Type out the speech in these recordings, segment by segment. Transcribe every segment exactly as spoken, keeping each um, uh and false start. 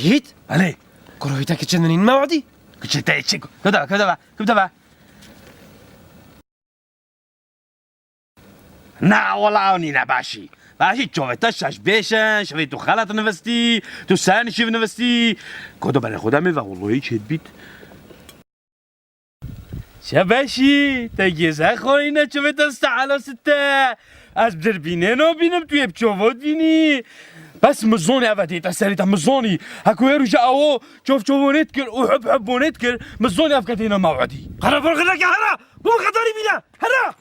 Cît? Belê. Kuro hî te kiçin nîn mewedî? Kiçê te çi? Kevde be, kevde be, kevde be. Na, wala ew nîne başî. Başî çavê te şaş bêşin, şevê tu xelet nivistî, tu ser nişîv nivistî. Kodo berê xwe demê ve wallahî çêt bît. Şebeşî, te gêze xwayîne çavê te stehala sitte. Ez bi dir bînê nabînim, tu yê bi çavo dibînî. Bes mi zonî eve dê te serê te, mi zonî. Heko ê rûje ewo çov çovonê dikir û hub hubonê dikir, mi zonî ev ke têne mewedî. Hera, bol xideke hera, bol xedarî bîne, hera,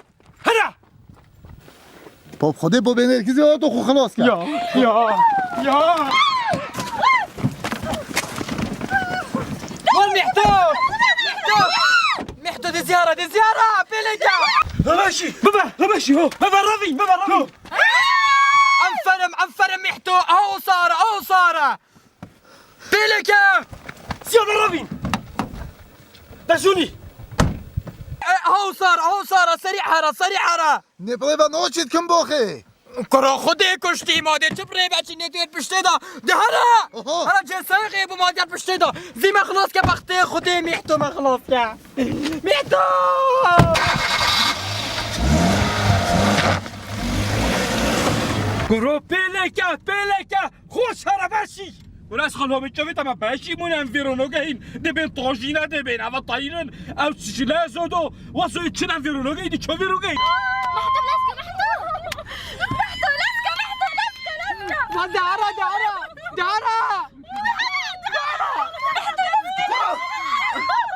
hera. Pop Xwedê bo bênêrkizî hato xwe xilas kir. Ya, ya, ya. Bol Mehto! Mehto! Mehto de ziyara, de ziyara! Pêleke! Rebeşî! Bibe! Rebeşî ho! Bibe revî! Bibe revî! Em ferim, em ferim Mehto! Aho sara, aho sara! Pêleke! Siya me revîn! Dejûnî! E, hawsar, hawsara, serî hera, serî hera! Nê birê ve no çêt kim boxê? Kuro Xwedê kuştî ma dê çi birê be çi nê tu yê piştê da. De hera! Oho! Hera cesayê xê bu ma dê piştê da. Zî me xilas ke bextê Xwedê Mîhto me xilas ke. Mîhto! Kuro pêleke, pêleke! Xweş here beşî. Wela ez xwe lomî çavê te me beşî mûn em vêro nogehîn. Dibên tojîne dibên. Eva tayîrin. Ew çile zodo. Waso çin em vêro nogehîn, çavê rogehîn. Mehdo leske, Mehdo. Mehdo leske, Mehdo leske, leske. Va dara, dara, dara.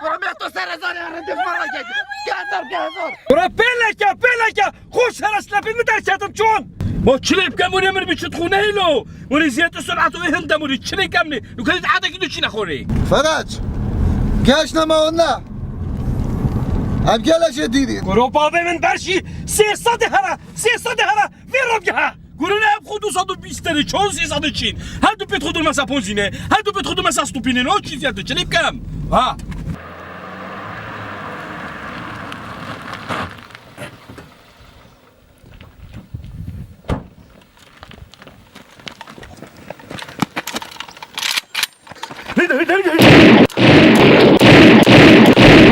Kuro Mehto sere zanê rindê xwe ragehîn. Gehezor, gehezor. Kuro pêleke, pêleke. Xweş here slepên min derketin çon. Ma çi lê bikem, were min bi çi dixwe nehêlo. Were ziyete sur'et û hin dem were çi lê kem ne. Nukarî adekî du çîne xorê. Feraç. Geç nema ona. Em gele jê dîrî. Kuro bavê min berşî sê sed here, sê sed here. Vê ro bigehe. Gurine hep xwe du sed û bîst tene, çon sê sed çîn. Her du pêt xwe du mesa ponzîne. Her du pêt xwe du mesa stupîne. No çî ziyete çi lê bikem. Ha.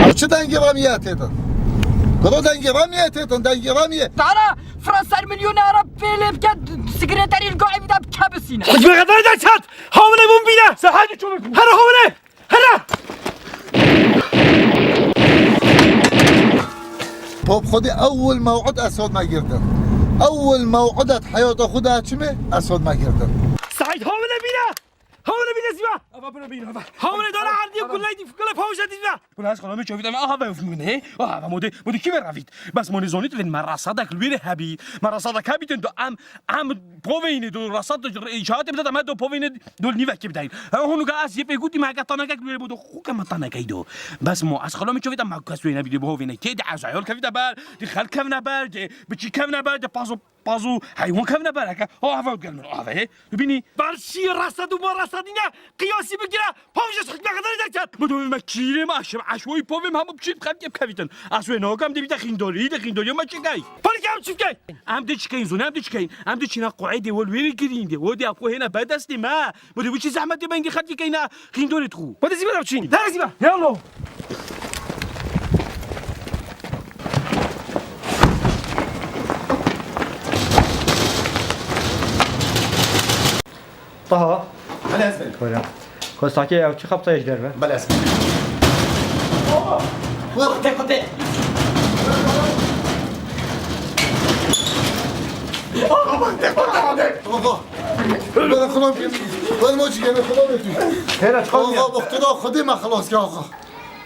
Ew çi dengê remiyê têtin? Kuro dengê remiyê têtin, dengê remiyê. Tara, Fransa milyonê ara pêlê bike, sekreterî li goyê bide bike bisîne. Hikmet Xedar de çat! Hawine bûn bîne! Sehayî çû bûn. Here hawine! Here! Pop Xwedê ewil mew'id ez hot me girtin. Ewil mew'id et heyata xwe de çi me ez hot me girtin. Seîd, hawine bîne! Hawine bîne zîva! Ava bira bîne, ava. Hawine dana erdî û guley dî, guley pawje dî zîva! Guley ez xwe lomî çavî te me, aha ve ûf mûne. Aha ve modê, modê kî ve ravît? Bes modê zonît vin me rasadek li wê re hebî. Me rasadek hebîtin do em, em poveyne do rasad do îşaretê bide me do poveyne do nîvekê bideyî. Ha, hûn ga ez yê pê gotî me heke tanekek li wê re bo do xwe ke me tanekey do. Bes mo ez xwe lomî çavî te me kes wê nebî dê bo hovêne kê de ez ayol kevî te ber, dê xelk kevne ber, dê biçî kevne ber, dê pazo Pazo heywan kevne bereke. Ha, heva gel min, ha, he. Tu bînî? Berşî resed û ma resedîne qiyasî bigire. Pavje Hikmet Xedarî derket. Min dovê me kîrê me şim eşoyî povê me hemû biçî xelkê bikevîtin. Ez wê nagam dê bîte xîndorî, de xîndorî me çi key? Parike em çi bikeyn? Em dê çi keyn, zûne em dê çi keyn? Em dê çîna qoyê dê wol wê bigirîn dê. Wol dê em xwe hêne ber destê me. Wele wî çi zehmetê bendî xelkê keyna xîndorê dixû. Wele zî bera biçîn. Dere zî be. Yallah. Taha. Hele ez benim. Buyurun. Kostaki ev çi kapsayış derbe? Bele ez benim. Kote, kote. Kote, kote, kote. Baba. Bana kulağım geldi. Bana maçı geldi, kulağım ötüyor. Hele çıkalım ya. Axa, bıktı da, Xwedê me xilas ke, axa.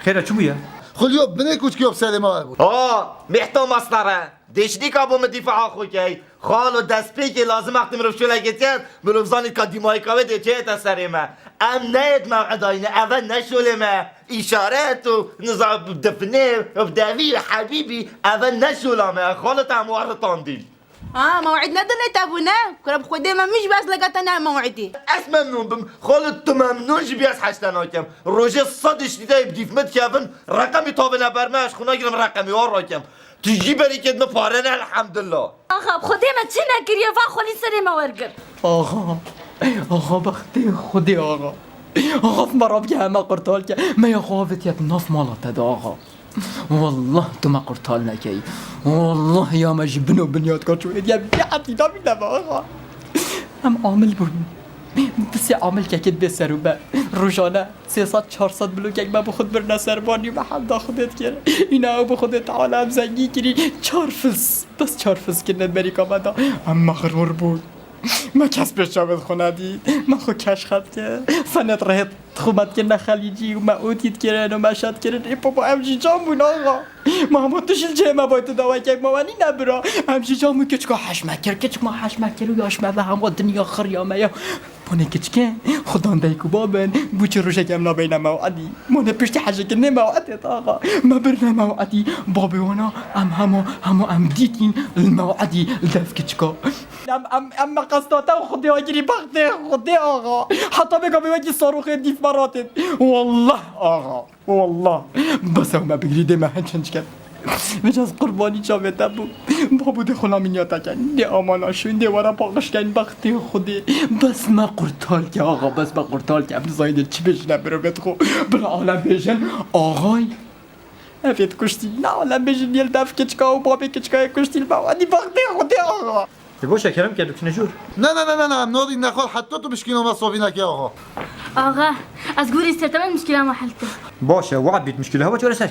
Xêra, çi bûye? Xulyo, binê kuçkî op serê me bû. Ha, Mîhto Masnare. Dêşnîka bo min dîfaa xwe key. Xalo, destpêkê lazim wextê mirov şolekê tiyet, mirov zanît ka dîmayîka wê dê çêyete serê me. Em neyêt mew'idayîne, eve ne şolê me. Îşaret û niza difinê, devî, hebîbî, eve ne şola me. Xalo, te hemû ritandîn. Ha, mew'id nedinê te bû, ne? Kura bi Xwedê me min jî bes leka te ne mew'idî. Ez memnûn bim. Xalid, tu memnûn jî bî ez heşte nakem. Rojê sed îştî te bi dîf min dikevin, reqemî tavêne ber me, ez xwe nagirim reqemî wan rakem. Tu jî berîkêt min pare ne, elhamdulillah. Axa, bi Xwedê me çi nekiriye, va xwelî serê me wergir. Axa, axa bextê Xwedê axa. Xaf me rabike, heme qurtal ke. Me ya xwe avêtiye di nav mala te de, axa. Wallah tu me qurtal nekey. Wallah ya me ji bin û binyat ka çû hêdiye bêhetî nabîne me, axa. Em amil bûn. Pisê amilkekê bê ser û be. Rojane sê sed çar sed blokek me bi xwe birine ser banî û me hemda Xwedê dikir. Îna ew bi Xwedê Teala em zengî kirî. Çar fils. Bes çar fils kirine berîka me da. Em mexrûr bûn. Me kes pêş çavê xwe nedît. Me xwe keş xet kir. Fenet rêhêt xwe me dikirine xelîcî û me ûtî dikirin û me şe dikirin. Ê baba, em jî can bûn, axa. Me hema tu jî li cihê me bay tu dawekek me wenî ne bira. Em jî can bûn, kiçika heş me kir, kiçik me heş me kir û yaş me ve hema dinya xiriya me ya. Bonê kiçike, xudan dayik û babin, bû çi rojek em nabeyne mewedî. Bonê piştî hejkirinê mewedê, axa. Me birine mewedî. Babê wana em hema, hema em dîtîn li mewedî li dev kiçika. Em, em, em me qesta te û Xwedê agirî bextê Xwedê, axa. Heta bêka bê wekî saroxê dîf me ratên. Wallah, axa. Wallah. Bes ew me bigirî dê me hinç hinç ket. Vêca ez qurbanî çavê te bûm. Babû dê xwe namîniya te ken. Dê amana şûn dê were paqij ken bextê Xwedê. Bes me qurtal ke, axa, bes me qurtal ke. Em nizanî dê çi bêjine mirovê xwe. Bila alem bêjin, axay. Evê kuştî. Ne alem bêjin, yê li dev kiçika û babê kiçika yê kuştî li me. Hadi bextê Xwedê, axa. Ê, boş e, kerem ke, tu çine jûr. Ne, ne, ne, ne, ne, em nodî nexwe heta tu muşkîla me sovî neke, axa. Axa, ez gorî ser te me muşkîla me hel kir. Baş e, we'd bît muşkîla hewa çareser.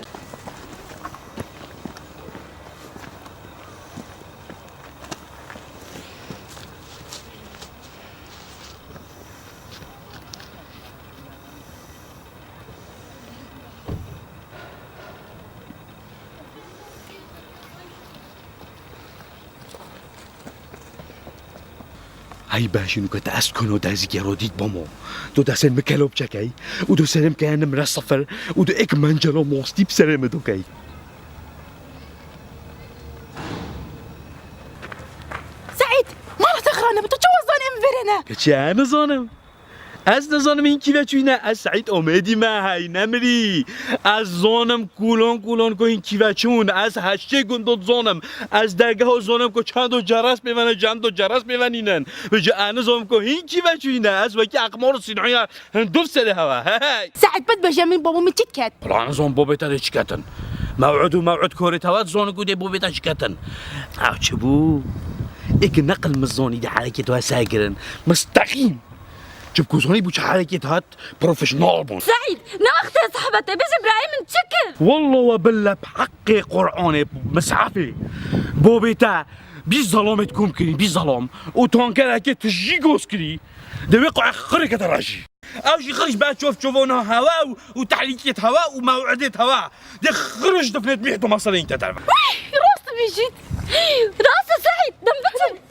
Hey bejin ku te ez kuno dezî gero dît bamo. Tu desên mi kelo biçekey û tu serê mi keye nimre sifir û tu ek mencelo mostî bi serê mi dokey. Seîd, mala te xirane bi, tu çawa zanî em vêrê ne? Keçi, ez nizanim. Ez nizanim hîn kî ve çûyne, ez Seîd Omêdî me, hey nemirî. Ez zanim kulon kulon ku hîn kî ve çûn, ez heştê gundo dizanim. Ez dergeho zanim ku çendo ceres pêvene, çendo ceres pêvenînin. Vêca ez nizanim ku hîn kî ve çûyne, ez wekî Eqmar û Sînaya hindu serê hewa, hey hey. Seîd, bed beje min babo min çi diket? Wala nizam babê te dê çi ketin. Mew'id û mew'id korê te ve dizan ku dê babê te çi ketin. Ew çi bû? Êk neqil min zanî dê herekêt we ser kirin. Misteqîm. Çi bi ku zanî bû çi herekêt hat profesyonel bûn. Seîd, ne wextê sohbet e, bêje birayê min çi kir? Wallah we billah bi heqê Qur'anê, mishefê, babê te bîst zelamêt kom kirî, bîst zelam. Û tankerekê tijî goz kirî. Dê wê qe xirê kete rejî. Ew jî xirij be çov çovona hewa û, û tehlîkêt hewa û mew'idêt hewa. Dê xirij difnêt mîh doma serê te derve. Wî, rast dibêjît. Rast e Seîd, dem biçim.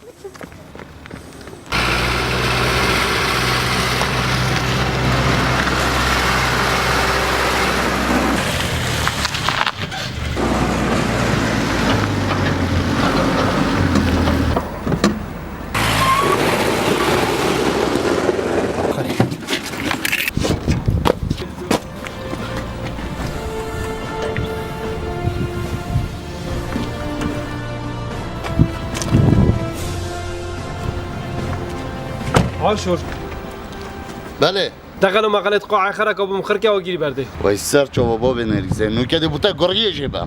Aşur. Belê. Dexel û mexelêt qaê xereka bûm xirke we girî berdê. Wey ser çava babê Nêrgizê. Nûke dê bûte guriyê jê be.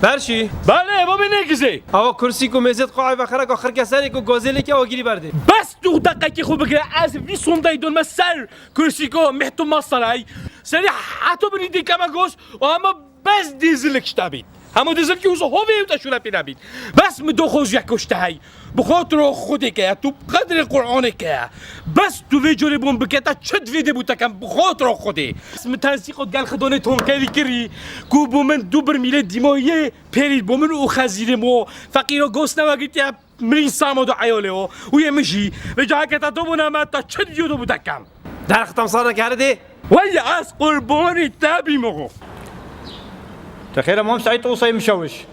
Berşî. Belê, babê Nêrgizê. Ava kursî ku mêzêt qaê ve xereka xirke serê ku gozê lêke we girî berdê. Bes tu deqekî xwe bigire, ez vî sondayî don me ser kursî ku mehtum masterey. Serî heto binî dikeme goz û hema Bes dîzilik ji te bît. Hemû dîzilkî wisa hovê û te şûre pê nebît. Bes min doxoz yek ji te hey. Bi xotiro Xwedê keye, tu bi qedrê Qur'anê keye. Bes tu vê corê bûn bike te çi divê dê bû te kem bi xotiro Xwedê. Bes min tensîqot gel xidonê tonkerî kirî, ku bû min du birmîlê dîmoyê pêrî bû min û xezîrê mo. Feqîro gos newegirtiye. Mirî samo do eyolê o û yê min jî. Vê caheke te to bûne me te çi diyo do bû te kem. Derxtem sare kerdê. Wey ez qurbanî te bîm oxo. Te xêre mam Seîd Osay mişewiş.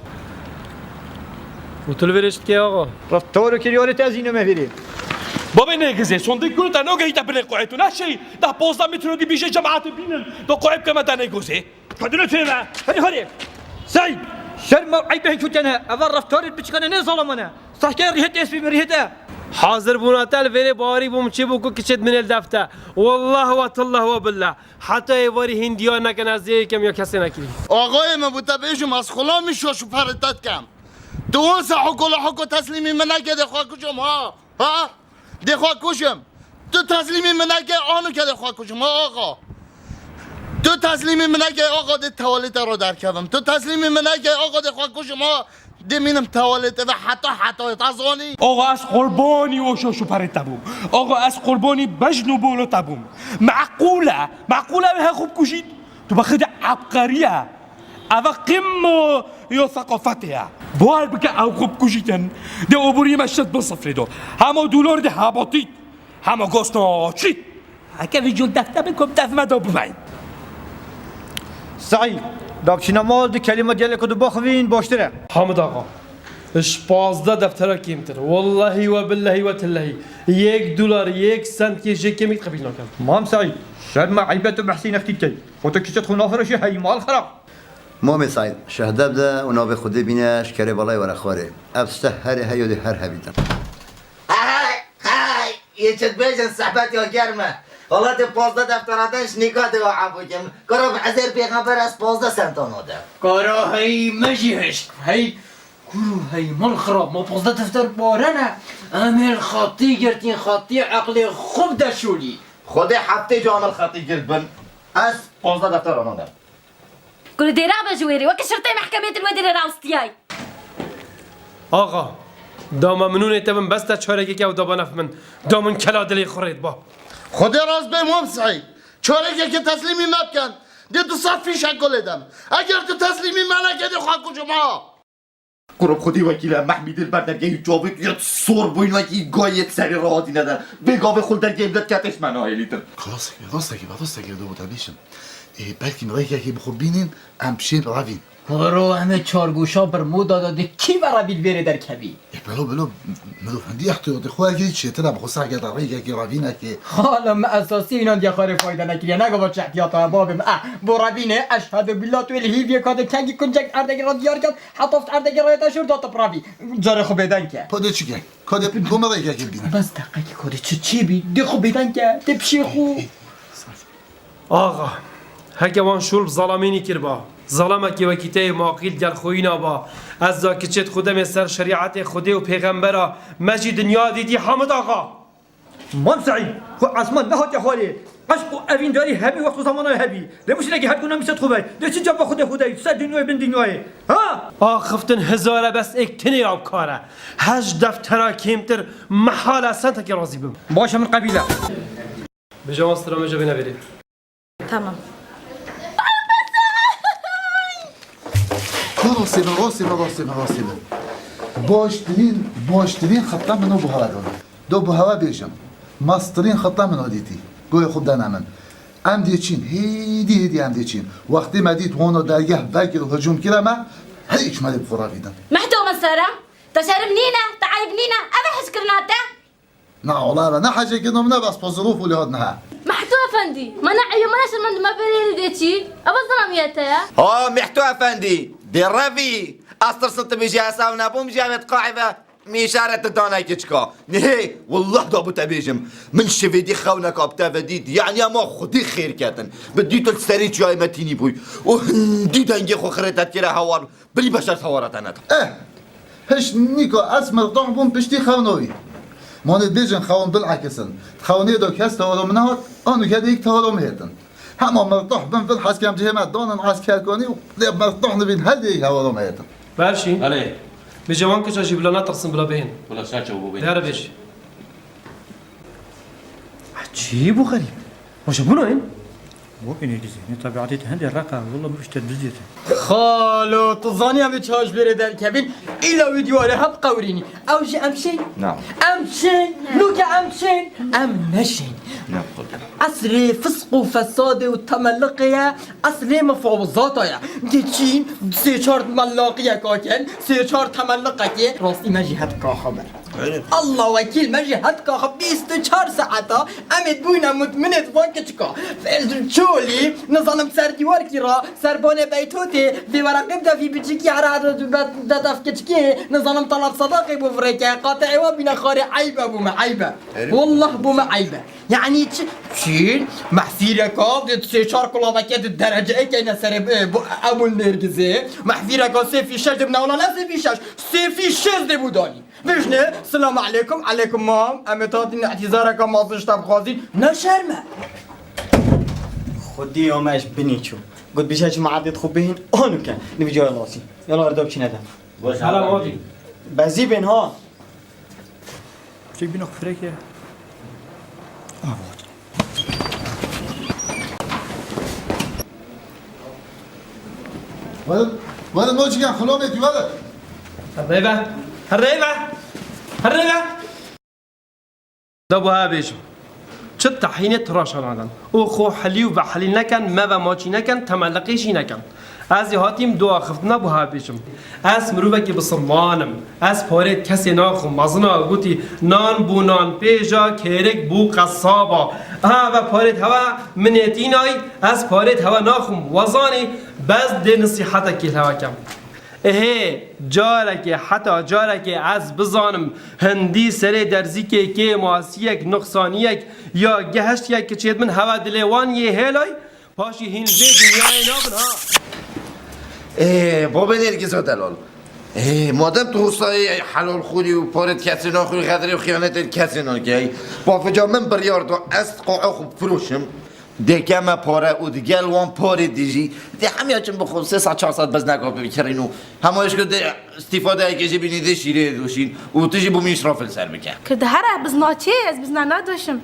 Û tu li vêrê çi dikê axa? Reftar û kiryarê te ez hînime vêrê. Babê Nêgizê, sondê kuru te nagehî te binê qoyê tu neşey. Deh pozdeh metro dî bîje cemaatê bînin. Do qoyê bikeme te nêgozê. Kadını tüyme. Hadi hadi. Seîd. Şerm û eyb hên çûtene. Eva reftarê biçikane ne zalamane. Sahke rihete espî mi rihete. Hazir bûna te li vêrê bawerî bûm çi bû ku kiçêt min ê li def te. Wallah we tillah we billah. Heta êvarî hîn diyar nekin ez yê yekem ya kesê nekirî. Axayê min bû te bêjim ez xulamî şaş û perê te dikem. Tu wanse hoko la hoko teslîmî min neke dê xwe kujim ha. Ha? Dê xwe kujim. Tu teslîmî min neke anûke dê xwe kujim ha axa. Tu teslîmî min neke axa dê tewalê te re derkevim. Tu teslîmî min neke axa dê xwe kujim ha. Dê mînim tewalê te ve heta heta te zanî. Axa ez qurbanî o şaş û perê te bûm. Axa ez qurbanî bejn û bolo te bûm. Meqûl e. Meqûl e wê he xwe bikujît. Tu bexîde ebqerî ye. Eva qîmo yo seqafetê ye. Bawer bike ew xwe bikujîtin. Dê oborî me şit bin sifrê do. Hema dolar dê hebatît. Hema gosto çît. Heke vî cûl defte bikom def me do bibeyin. Seîd, da biçîne mal di kelîme gelê ku tu bixwîn baştir e. Hamid axa, ji pazdeh deftera kêmtir. Wellehî we billehî we tillehî. Yek dolar, yek sent yê jê kêmî qebîl nakem. Mam Seîd, şerm e, eyb e tu behsî nextî dikey. Xwe tu kiçet xwe nafiroşî hey mal xera. Mamê Seîd, şehde bide û navê Xwedê bîne ji kerê belayê were xwarê. Ev tişte herê heye dê her hebîtin. Hey, hey, yê çi dibêjin sehbet ya germ e. Wela tê pazdeh deftera din ji nîka dê wa ebû kim. Kara bi ezêr pêxember ez pazdeh senta nade. Kara hey me jî hişk. Hey, kuru hey mal xira, ma pazdeh defter bare ne. Em hêl xatî girtîn, xatî eqlê xwe bide şûlî. Xwedê heftê ca em hêl xatî girt bin. Ez pazdeh deftera nade. Ku li dêra be ji wêrê, weke şirtê mehkemê tu li wê dêrê rawistiyay. Axa, da me minûnê te bin bes te çarekeke ew da be nef min, da min kela dilê xwe rêt ba. Xwedê rast bê Mam Seîd, çarekeke teslîmî me bikin, dê tu sed fîşek ku lê dem. Eger tu teslîmî me neke dê xwe kujim ha. Kuro bi Xwedê wekîl e, Mehmîdê li ber dergehê çavê tu yê sor bûyî wekî gayê serê re hatîne der. Vê gavê xwe li dergehê millet kete ji me nahêlîtin. Rast dikî, rast dikî, rast dikî, dê te bêjim. Ê, belkî rêkekê bi xwe bînin, em bişên revîn. Kuro em ê çargoşa Bermuda de di kî ve revî li vêrê derkevî? Ê, belo, belo, mirov hindî ehtiyatê xwe erkê çêtir e, bi xwe sehke de rêkekê revînekê. Xalo me esasî înan diya xwarê fayde nekiriye, ne gava çi ehtiyata ye babê min. Eh, bo revînê, eşhedû billah tu ê li hîviyê ka de kengî kuncek erdekê re diyar ket, Heta erdekê rayê te şûr da tu bi revî. Carê xwe bêdeng ke. Ka dê çi ke? Ka dê bo me rêkekê bîne. Bes deqekî ka dê çi çê bî? Dê xwe bêdeng ke. Tê pişê xwe. Axa, heke wan şûl bi zalamînî kiriba, zalamekî wekî te yê maqîl gel xweyîna ba. Ez da kiçêt xwe demê ser şerîetê Xwedê û pêxembera me jî dinya dîtî Hamid axa. Mam Seîd, xwe esman nehatiye xwarê. Eşq û evîndarî hebî wext û zamana hebî. Lê muşkilekî her ku nemîset xwe vey. Lê çi cevba Xwedê xwe dey, ser dinyayê bin dinyayê. Ha? Axiftin hizar e bes êk tinê ya bi kar e. Hej deftera kêmtir mehal e sentekê razî bim. Baş e min qebîl e. Bêje wan stira me jê bêne vêrê. Tamam. Rastê min, rastê min, rastê min, rastê min. Baştirîn, baştirîn xeta min o bi hewa dana. Do bi hewa bêjim. Mastirîn xeta min o dîtî. Goyê xwe dana min. Em dê çîn, hêdî hêdî em dê çîn. Wextê me dît wano dergeh vekir û hicûm kire me, her îç me lê bi xwe revîdin. Mehdo min sere, te şerm nîne, te eyb nîne, ev e hizkirina te? Na, wala be, ne hecekê nom ne bes pozirûf û lê hat niha. Mehto Efendî, me ne eyû me ne şirmend me berê dê çî? Ev zilamiyete ye. Ha, Mehto Efendî, dê revî. Ez tirsim tu bêjî ez ew nebûm jî evê diqaîve. Min îşaret dane keçika. Nihê, wallah da bi te bêjim. Min şivêdî xewneka bi te ve dît. Yani ama Xwedî xêr ketin. Bi dît li serê çiyayê me tînî bûy. Û hindî dengê xwe xirêtet kire hewar. Bilî beşer sewara te neda. Eh, hiş nîka ez mirtah bûm piştî xewna wî. Manê dibêjin xewn bil ekisin. Xewnê de kes tewala min nehat, an û kedê yek tewala min hêtin. Hema mirtah bin vin heskem cihê me danin eskerkanî û lê mirtah nibîn her dê yek hewala min hêtin. Berşî. Belê. Bêje wan kiça jî bila netirsin bila bihên. Bila ser çaw bû bê. Dere bêj. Ecîb û xerîb. Waje bûno in? Bu inê dizî. Ne tabiatê te hende reqa. Valla bu işte düz yete. Xalo, tu zanî em ê çaş bêrê derkevin. Îla wî dîwarê hep qewrînî. Ew jî em şên. Na. Em şên. Nuke em şên. Em neşên. Ne qurban. Esrê fisq û fesadê û temeliqê ye. Eslê mifawizata ye. Dê çîn sê çar mellaqiyek akin, sê çar temeliqekê. Rastî me jî hep ka xeber. Allah wekîl, me jî hetka xwe bîst û çar saeta em ê bûyne mutminê di van kiçika. Çolî, nizanim ser dîwarkî ra, ser banê beytotê, vê weraqê bi defî biçikî here de def kiçikî, nizanim telab sedaqê bo virêke, qate êwa bîne xarê eybe bo me, eybe. Wallah bo me eybe. Yani çi? Çîn, mehfîreka di sê çar kulaveke di dereceyê keyne serê, e, bu Ebul Nêrgizê. Mehfîreka sê fî şeş de bine, wala ne sê fî şeş, sê fî şeş de bû danî. Vejne, selamu aleykum, aleykum mam. Em ê tatin îtîzareka mezin ji te bixwazîn. Ne şerm e. Xwedî ya me ji binî çû. Got, "Bîşe çi meadê xwe bihên, anu ke." Nivî caya lasî. Yala erda biçîne dem. Boş Hala ver. Mavî. Bezî bên ha. Çek bîna kufreke. Wele, wele, no çikan, xulomê ki, wele. Herrê ve. Herrê ve. Herrê ve. Da bu ha bêjim. Çi tehînê tiraşa nadan. Û xwe helî û vehelî neken, me ve maçî neken, temeliqê jî neken. Ez ê hatîm dua xiftina bu ha bêjim. Ez mirovekî bisilman im. Ez parêt kesê naxim. Mezina gotî, "Nan bû nan pêja, kêrik bû qesaba." Ha ve parêt hewe min ê tînay, ez parêt hewe naxim. Wezanî, bez dê nisîhetekî hewe kem. Ehê, carekê, heta carekê ez bizanim, hindî serê derzîkê kêmasiyek, nuqsaniyek ya geheştiyek kiçêd min hewe dilê wan yê hêlay, paşî hîn vê dinyayê nabin ha. Ê, babê Nêrgiza delal. Ê, madem tu hostayê helalxwînî û parêt kesê naxwî, xedrê û xiyanetê kesê nakey, bafica min biryar da ez qo'a xwe bifiroşim. Dê keme pare û digel wan parê dijî. Dê hemiya çin bixwe sê sed çar sed bizneka bikirîn û hema ji ku dê îstîfadeyekê jî bînî dê şîrê doşîn û tu jî bo min îsrafil ser bike. Kir di here bizna çê, ez bizna nadoşim.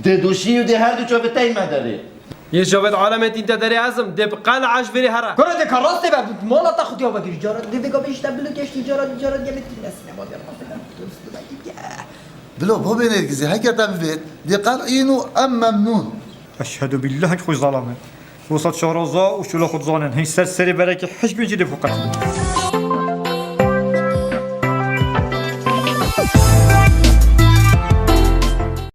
Dê doşî û dê her du çavê tey me derê. Yê çavê alemê tîn te derê ez im, dê bi qel eş verî here. Kuro dê ka rastê be, mala te xudiya vekirî cara, dê vêga bê işte bilo keştî cara, cara dê me tîn nesine, ma dê rastê be. Bilo, babê Nêrgizê, heke te bibêt, dê qel în û em memnûn. Eşhedû billeh, hek xwe zalam e. Wisa çaraza û şûla xwe dizanin. Hîn ser serê berekî hişk bin jî dê bixwe qet.